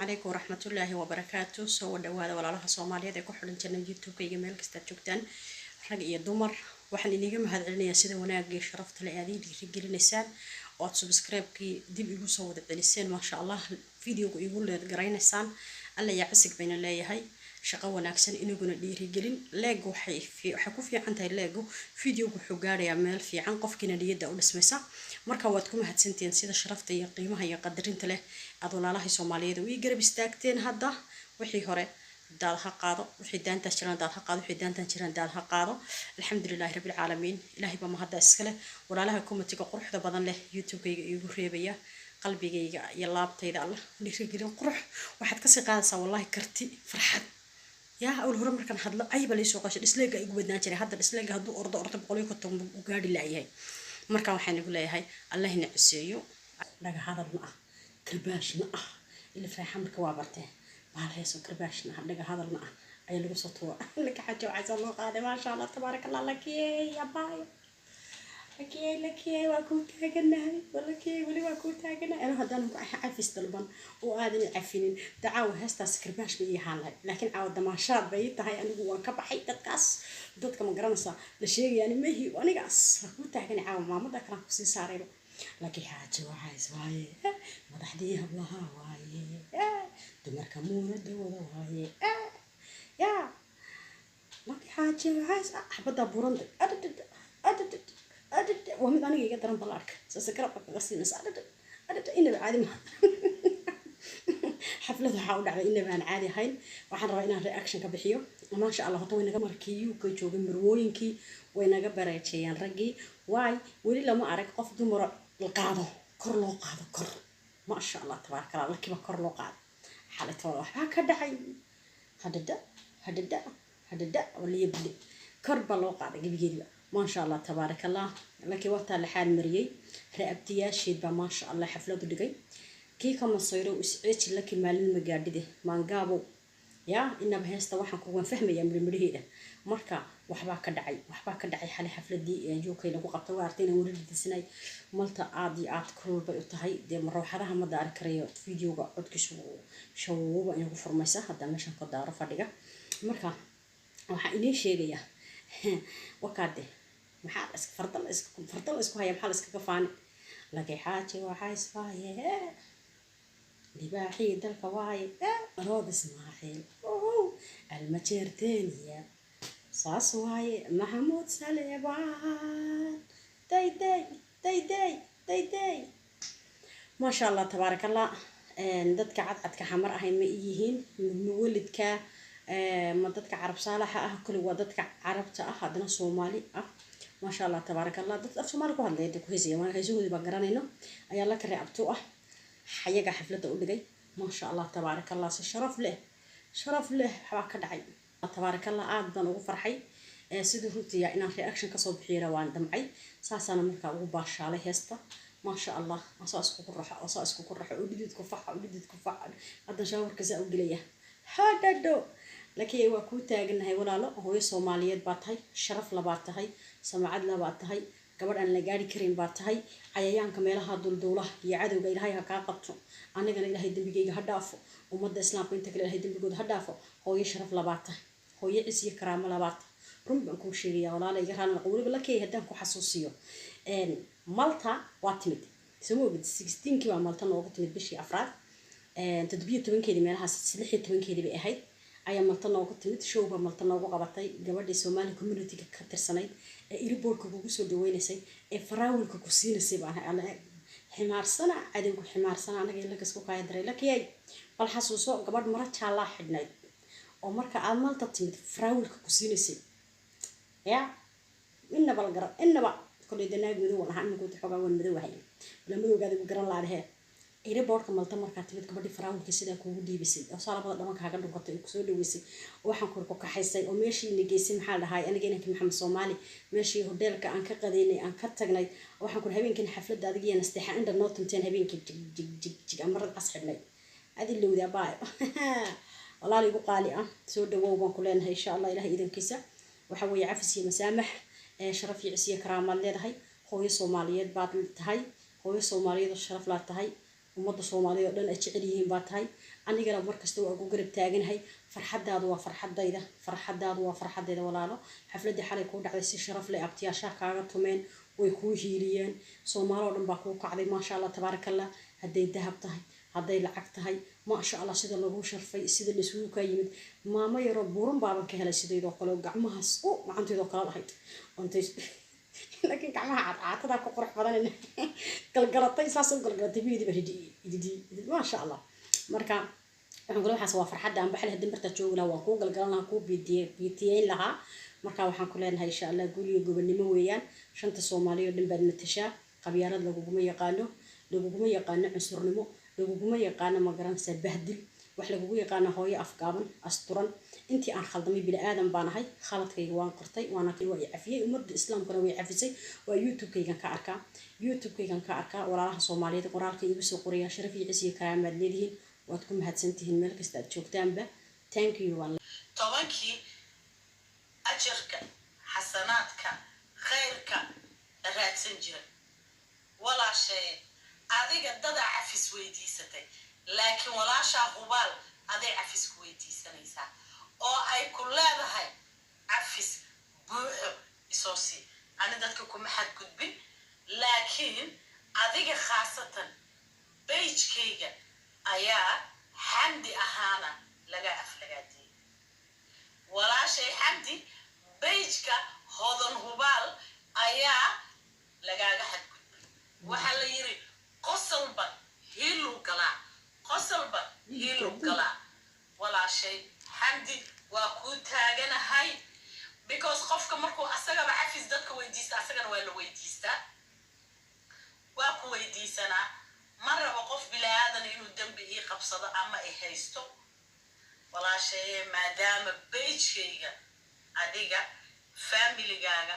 Alaykum waraxmatullaahi wabarakaatu. Soo dhawaada walaalaha Soomaaliyeed ee ku xidhan jirna YouTube-kayga, meel kastaad joogtaan, rag iyo dumar. Waxaan iniga mahadcelinayaa sida wanaagii sharafta le aad ii dhiirigelinaysaan oo aad subscribe-kii dib igu soo wada celiseen. Maasha Allah, videoga igu leed garaynaysaan. Alla yaa casig bayna leeyahay, shaqo wanaagsan inaguna dhiirigelin. Leeg waxay ku fiican tahay, leegu videogu wuxuu gaarayaa meel fiican, qofkiina niyadda u dhismaysa. Marka waad ku mahadsantihiin sida sharafta iyo qiimaha iyo qadarinta leh aad walaalahay Soomaaliyeed u ii garab istaagteen. Hadda wixii hore daad ha qaado, wixii daantaas jiraan daad ha qaado, wixii daantan jiraan daad ha qaado. Alxamdulilaahi rabbil caalamiin, Ilaahay baa mahadda iskale. Walaalaha commentiga quruxda badan leh YouTube-kayga iigu reebaya, qalbigayga iyo laabtayda Allah dhiirigelin qurux waxaad kasii qaadaysaa, wallahi karti farxad yaa. Awal hore markaan hadlo cayba laysoo qashay, dhisleega igu badnaan jiray. Hadda dhisleega hadduu ordo ordo 150 u gaadhi laayahay. Marka waxaan igu leeyahay Allahina ciseeyo. Dhaga hadalna ah, karbaashna ah, ila faaxa marka waa bartee bahal heeso karbaashna ah, dhaga hadalna ah ayaa lagu soo tuura. Laka xajo waxaa loo qaaday. Maasha Allah, tabaaraka Allah. Lakiyey abaayo, lakiyey, lakiyey, waa kuu taaganahay lakiyey, weli waa kuu taaganahay. Anu haddaan ku cafis dalban oo aadan cafinin, dacaawa heestaas karbaash bay ii ahaan lahayd, laakiin caawa damaashaad bay ii tahay. Anigu waan ka baxay dadkaas, dadka ma garanaysaa la sheegayaan mahi. Anigaas waa kuu taaganay caawa, maamada kalaan kusii saarayba. Laakiin xaaji waxays waaye, madaxdii hablaha waaye, dumarka muunadooda waaye yaa. Laakiin xaaji waxays xabaddaa buranta adadad adadad adad waa mid aniga iga daran balaarka saase garabka kaga siinaysa adadad adad. Inaba caadi maha, xaflad waxaa u dhacday inaba aan caadi ahayn. Waxaan rabaa inaan reaction ka bixiyo. Maasha Allah, horta way naga markii UK joogay marwooyinkii way naga bareejeeyaan raggii. Waay, weli lama arag qof dumaro la qaado, kor loo qaado kor. Maasha Allah, tabaaraka Allah, lakiba kor loo qaado. Xalatooda waxbaa ka dhacay, hadhada hadhada hadhada waliya bile kor baa loo qaaday gebigeediba. Maasha Allah, tabaaraka Allah. Laakiin waqtaa la xaal mariyey, ra-abtiyaasheed baa maasha Allah xaflad u dhigay. Kii ka masayro isceeji laki maalin magaadhide maangaabow yaa. Inaba heesta waxaan kuwan fahmayaa midhmidhaheeda. Marka waxbaa ka dhacay, waxbaa ka dhacay xalay xafladii UK lagu qabtay. Waa artay inaan weli dhidisnay malta aad iyo aad kulul bay u tahay. Dee marooxadaha ma daari karayo, videoga codkiisu shawuuba inagu furmaysa hadda meeshan ka daaro fadhiga. Marka waxaan idiin sheegayaa wakaade maxaa iska farda la iska farda la isku haya, maxaa la iskaga faani? Lagay xaaji waxaa isfaaye, libaaxii dalka waaye, Rood Ismaaciil Almajeerteeniya saas waaye, Maxamuud Saleebaan day day day day day day. Maasha Allah, tabaaraka Allah. Dadka cadcadka Xamar ahay ma yihiin muwalidka ma dadka Carab Saalaxa ah? Kuli waa dadka Carabta ah, haddana Soomaali ah. Maasha Allah, tabaaraka Allah. Dad af Soomaali ku hadlaya dee ku heesaya waan heesahoodii baan garanayno ayaa la kare abtu ah xayaga xafladda u dhigay. Maasha Allah, tabaaraka Allah, si sharaf leh, sharaf leh waxbaa ka dhacay. Tabaaraka Allah, aad baan ugu farxay. Sidii runtii inaan reaction kasoo bixiyana waan damcay, saasaana markaa ugu baashaalay heesta. Maasha Allah, saa iskugu raxo oo saa iskugu raxo oo dhidid ku faxa oo dhidid ku faxa. Haddan shaawarka saa u gelaya hadhadho. Laakiin waa kuu taaganahay walaalo, hooyo Soomaaliyeed baa tahay, sharaf labaa tahay, samacad labaa tahay, gabadh aan la gaari karin baa tahay. Cayayaanka meelaha dulduulaha iyo cadowga Ilaahay ha kaa qabto, anigana Ilaahay dembigayga ha dhaafo, ummadda Islaamka inta kale Ilaahay dembigooda ha dhaafo. Hooyo sharaf labaa tahay, hooyo cis iyo karaamo labaa tahay. Run baan kuu sheegaya, walaala, iga raali noqo. Weliba Lakey haddaan ku xasuusiyo, Malta waa timid, soo ma ogid? 16-kii baa Malta noogu timid, bishii afraad 17-keedii, meelahaas 16-keedii bay ahayd ayaa Malta noogu timid. Show baa Malta noogu qabatay. Gabadhii Somali community-ga ka tirsanayd ee airportka kugu soo dhaweynaysay ee faraawilka ku siinaysay baan ahay. Ximaarsana cadowgu ximaarsana, anaga ilakas ku kaaya diray. Lakiyay, bal xasuuso gabadh maro jaallaa xidhnayd oo marka aad Malta timid faraawilka ku siinaysay. Ya inaba la garan, inaba koley dee naag madow waan ahaa, imika xoogaa waan madow ahay, bala madowgaada igu garan laadhehe. Airportka Malta markaa timid, gabadhii faraawilka sidaa kuugu dhiibisay oo saa labada dhaban kaaga dhunkatay oo kusoo dhaweysay oo waxaan kor ku kaxaysay oo meeshii na geysay, maxaa la dhahay, aniga inankii Maxamed Soomaali, meeshii hoteelka aan ka qadaynay, aan ka tagnay, waxaan kur habeenkiina xafladda adiga iyo Nasteexa indha noo tunteen, habeenkii jig jig jig jig amarad cas xidhnay adi lowda abaayo. Walaal igu qaali ah, soo dhawow baan ku leenahay. Insha Allah, Ilahay idankiisa, waxa weeye cafis iyo masaamax, sharaf iyo cis iyo karaamaad leedahay. Hooyo Soomaaliyeed baad tahay, hooyo Soomaaliyeed oo sharaf laad tahay, ummadda Soomaaliyeed oo dhan ay jecel yihiin baa tahay. Anigana markasta waa ku garab taaganahay. Farxadaadu waa farxadayda, farxadaadu waa farxadayda, walaalo. Xafladdii xalay kuu dhacday si sharaf leh abtiyaashaha kaaga tumeen, way kuu hiiliyeen, Soomaali oo dhan baa kuu kacday. Maasha Allah, tabaaraka Allah. Hadday dahab tahay, hadday lacag tahay, maasha Allah, sida lagu sharfay, sida laisugu kaa yimid. Maamo yaroo buuran baaban ka helay sidaydoo kale oo gacmahaas u gacantaydoo kale lahayd ontay, laakiin gacmaha cadcaatadaa ku qurux badan, galgalatay, saas u galgalatay biyadiiba hidi hidi, maasha Allah. Marka waxaan kule, waxaas waa farxadda aan baxli. Haddii martaa joogi lahaa, waan kuu galgalan lahaa, kuu biitiye biitiyeyn lahaa. Marka waxaan ku leenahay, insha Allah, guul iyo gobonnimo weeyaan. Shanta Soomaaliya oo dhan baad matashaa. Qabyaalad laguguma yaqaano, laguguma yaqaano cunsurnimo, laguguma yaqaano, ma garanaysaa, bahdil. Wax lagugu yaqaano hooyo afgaaban, asturan. Intii aan khaldamay, bini aadan baan ahay, khaladkayga waan qortay, waana waa i cafiyey, ummadda Islaamkuna way cafisay. Waa YouTube-kaygan ka arkaa, YouTube-kaygan ka arkaa walaalaha Soomaaliyeed qoraalka iigu soo qorayaan. Sharaf iyo cis iyo karaamaad leedihiin, waad ku mahadsantihiin meel kasta aad joogtaanba. Thank you waan. 10-kii ajarka, xasanaadka, khayrka raadsan jira. Walaashaye, adiga dadaa cafis weydiisatay, laakiin walaashaa hubaal aday cafis ku weydiisanaysaa oo ay ku leedahay cafis buuxo isoo sii. Ani dadka kuma xadgudbin, laakiin adiga khaasatan page-kayga ayaa Xamdi ahaana laga aflagaadiyey. Walaashay Xamdi, page-ka Hodan Hubaal ayaa lagaaga xadgudbay. Waxaa la yiri qosolba hiiluu galaa, qosolba hiiluu galaa. Walaashay Xamdi, waa kuu taaganahay, because qofka markuu asagaba cafis dadka weydiista, asagana waa la weydiistaa, waa ku weydiisanaa. Ma rabo qof bilaadan inuu dembi ii qabsado ama i haysto. Walaashaye, maadaama page-kayga adiga, familigaaga,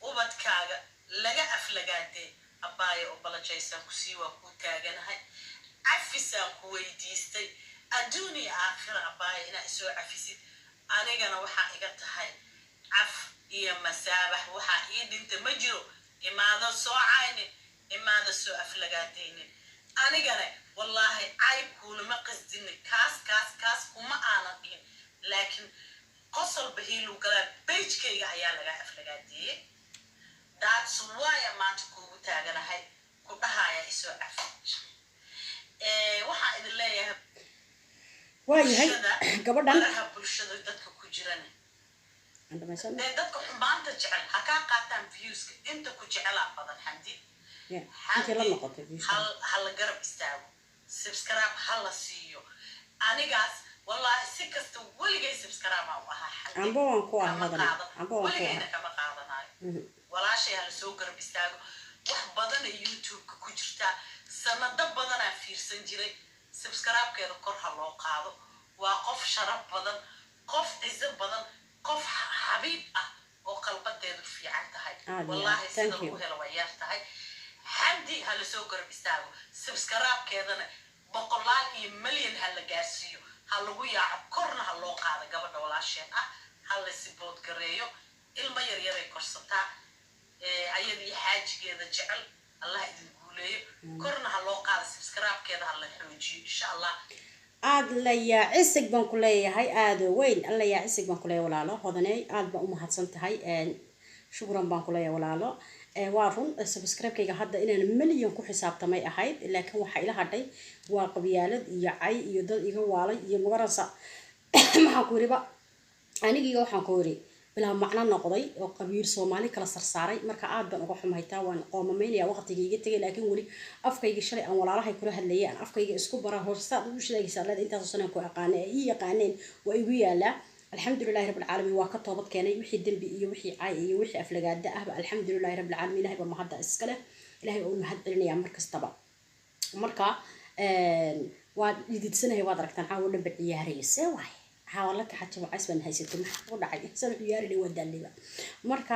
ubadkaaga laga aflagaadee, abbaaya, oo balajaysaan kusii, waa kuu taaganahay, cafisaan ku weydiistay adduun iyo aakhira. Abbaaya, inaa isoo cafisid, anigana waxaa iga tahay caf iyo masaabax. Waxaa ii dhinta ma jiro. Imaado soo caynin, imaada soo aflagaadaynin. Anigana wallaahi cayb kuulama qasdinin, kaas kaas kaas kuma aanan dhihin, laakiin qosolba hiiluu galaa, page-kayga ayaa laga aflagaadeeyey. That's why maanta kuugu taaganahay, ku dhahaya isoo cafi. Waxaa idin leeyahay Waayahay gabadhan. Baraha bulshada dadka ku jirana Aan dhamaysano. Dee dadka xumaanta jecel ha kaa qaataan viewska. Inta ku jecelaa badan, Xamdi. Yeah, intii la noqotay viewska. Hal hala garab istaago, subscribe ha la siiyo. Anigaas wallaahi si kasta weligay subscribe aan u ahaa Xamdi. Amba waan ku ahaa Kama hadana. qaadan. Amba waan ku Weligayna ahaa. kama qaadanayo. Walaashay hala soo garab istaago. Wax badana YouTube-ka ku jirtaa, sanado badanaa fiirsan jiray. Subscribe-keeda kor ha loo qaado. Waa qof sharaf badan, qof cizo badan, qof xabiib ah oo qalbadeedu fiican tahay. Aad iyo aad. Wallaahi sida Thank you. lagu helo waa yar tahay. Xamdi ha la soo garab istaago, subscribe-keedana boqolaal iyo milyan ha la gaarsiiyo, ha lagu yaaco, korna ha loo qaado. Gabadha walaasheen ah ha la support gareeyo. Ilmo yaryaray korsataa, ayadii xaajigeeda jecel. Allah idin guuleeyo. Korna ha loo qaado subscribe-keeda, ha la xoojiyo, insha Allah. Aad la yaa cisig baan ku leeyahay, aada weyn. Alla yaa cisig baan ku leeyahay, walaalo Hodaney, aad baan u mahadsan tahay. Shukran baan ku leeyahay, walaalo. Waa run, subscribe-kayga hadda inaan milyan ku xisaabtamay ahayd, laakiin waxaa ila hadhay waa qabyaalad iyo cay iyo dad iga waalay iyo magaransa. Maxaan ku yiriba anigiiga, waxaan ku yiri bilaa macno noqday oo qabiil Soomaali kala sarsaaray. Marka aad baan uga xumaytaa, waan qoomamaynaya waqtigii iga tegay, laakiin weli afkayga shalay aan walaalahay kula hadlayay, aan afkayga isku bara hoostaad ugu sheegaysaa leed intaasoo sanaan ku aqaanay ee ii yaqaaneen waa igu yaalaa. Alxamdulilahi rabbil caalamiin, waa ka toobad keenay wixii dembi iyo wixii caay iyo wixii aflagaada ahba. Alxamdulilahi rabbil caalamiin, Ilahay baa mahadda iska leh, Ilahay baa u mahad celinayaa mar kastaba. Marka waad ididsanahay, waad aragtaan, caawa dhanba ciyaaraya. See waay, caawa la kaxajo wacays baan haysatay, maxaa ku dhacay? San ciyaarina waa daaliba. Marka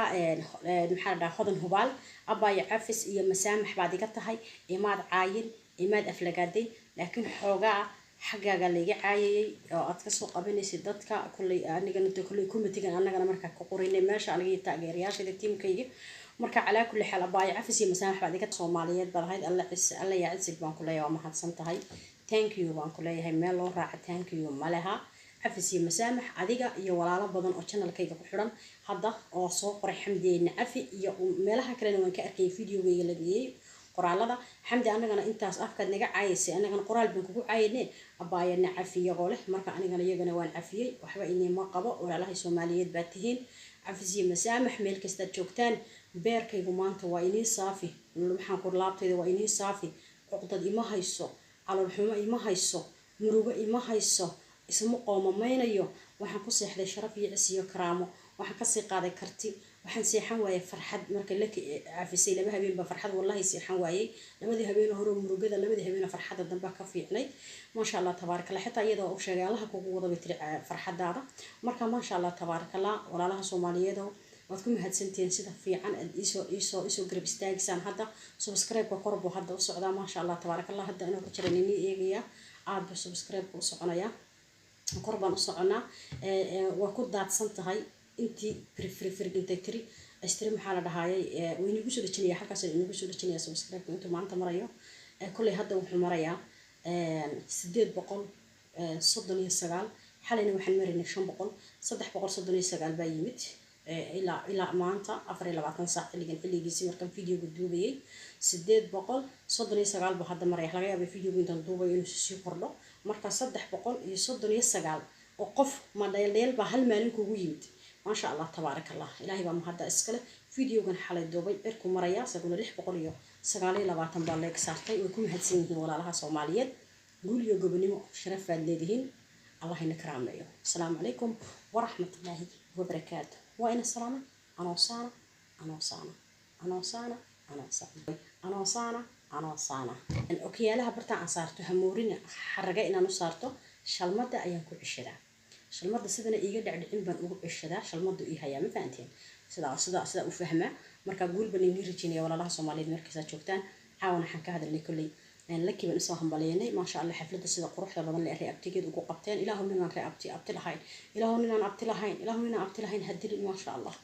maxaa la dhahaa, Hodan Hubaal abaayo, cafis iyo masaamax baad iga tahay. Imaad caayin, imaad aflagaadayn, laakiin xoogaa xaggaaga layga caayayay oo aad kasoo qabanaysay dadka. Kolley anigana de kolley committee-gan annagana markaa ka qorinay meesha, aniga iyo taageerayaashayda, tiimkayga. Marka calaa kulli xaal, abaayo, cafis iyo masaamax baad iga, Soomaaliyeed baad ahayd. Alla cis, alla yaa cisig baan ku leeyahay, waa mahadsan tahay, thank you baan ku leeyahay. Meel loo raaca thank you ma leha. Cafis iyo masaamax adiga iyo walaalo badan oo channelkayga ku xidhan hadda oo soo qoray Xamdiyeyna cafi, iyo meelaha kalena waan ka arkayay videogayga la geeyey qoraalada. Xamdi, anagana intaas afkaad naga caayaysay, anagana qoraal baan kugu caayane, abaayana cafi iyagoo leh. Marka anigana iyagana waan cafiyey, waxba inima qabo. Walaalahay Soomaaliyeed baa tihiin. Cafis iyo masaamax meel kastaad joogtaan. Beerkaygu maanta waa inii saafi, maxaan ku laabtayda waa inii saafi. Cuqdad ima hayso, caloolxumo ima hayso, murugo ima hayso, isma qoomamaynayo. Waxaan ku seexday sharaf iyo cis iyo karaamo. Waxaan kasii qaaday karti. Waxaan seexan waayay farxad marka la cafisay. 2 habeen baa farxad wallahi seexan waayay. Labadii habeen hore murugada, labadii habeen farxadda dambe ka fiicnayd. Maasha Allah, tabaaraka Allah. Xitaa iyadoo u sheegay, Allaha kugu wada bay tiri farxadaada. Marka maasha Allah, tabaaraka Allah. Walaalaha Soomaaliyeed, waad ku mahadsantihiin sida fiican aad iisoo garab istaagisaan. Hadda subscribe-ka kor buu hadda u socdaa, maasha Allah, tabaaraka Allah. Hadda inuu ku jira nini eegaya, aad buu subscribe-ka u soconayaa, kor baan u soconaa. Waa ku daadsan tahay intii firfirfir intay tiri istiri, maxaa la dhahaayay, wuu inagu soo dhejinaya halkaas, inagu soo dhejinaya subscribe-ka intuu maanta marayo. Kolley hadda wuxuu marayaa 839. Xalayna waxaan maraynay 500. 339 baa yimid ilaa maanta 24 saac xilligan xilligiisii markaan videoga duubayay. 839 buu hadda maraya. Laga yaabay videoga intaan duubayo inuu sii kordho. Marka 339 oo qof ma dheeldheel baa hal maalin kugu yimid. Maasha Allah, tabaaraka Allah, Ilaahay baa mahadda iskale. Videogan xalay duubay cirku maraya isaguna, 629 baa leeg saartay. Way ku mahadsan yihiin walaalaha Soomaaliyeed. Guul iyo gobonimo, sharaf baad leedihiin. Allah ina karaameeyo. Asalaamu calaykum waraxmatullaahi wabarakaatu. Waa ina salaama. Anoo saana, anoo saana, anoo saana, anoo saana, anoo saana, anoo saana. Okiyaalaha bartaan aan saarto hamoorina, xaraga inaan u saarto. Shalmada ayaan ku ceshadaa, shalmada sidana iiga dhecdhicin baan ugu ceshadaa. Shalmadu ii hayaa, ma fahanteen? Sidaa u fahmaa. Marka guul baan inii rajeynaya, walaalaha Soomaaliyeed markaasaa joogtaan. Caawan waxaan ka hadalnay kolley Laki baan usoo hambaliyanay, maasha Allah, xafladda sida quruxda badan le ree abtigeed ugu qabteen. Ilaahu ninaan ree abti abti lahayn, Ilaahu ninaan abti lahayn, Ilaahu ninaan abti lahayn hadilin, maasha Allah.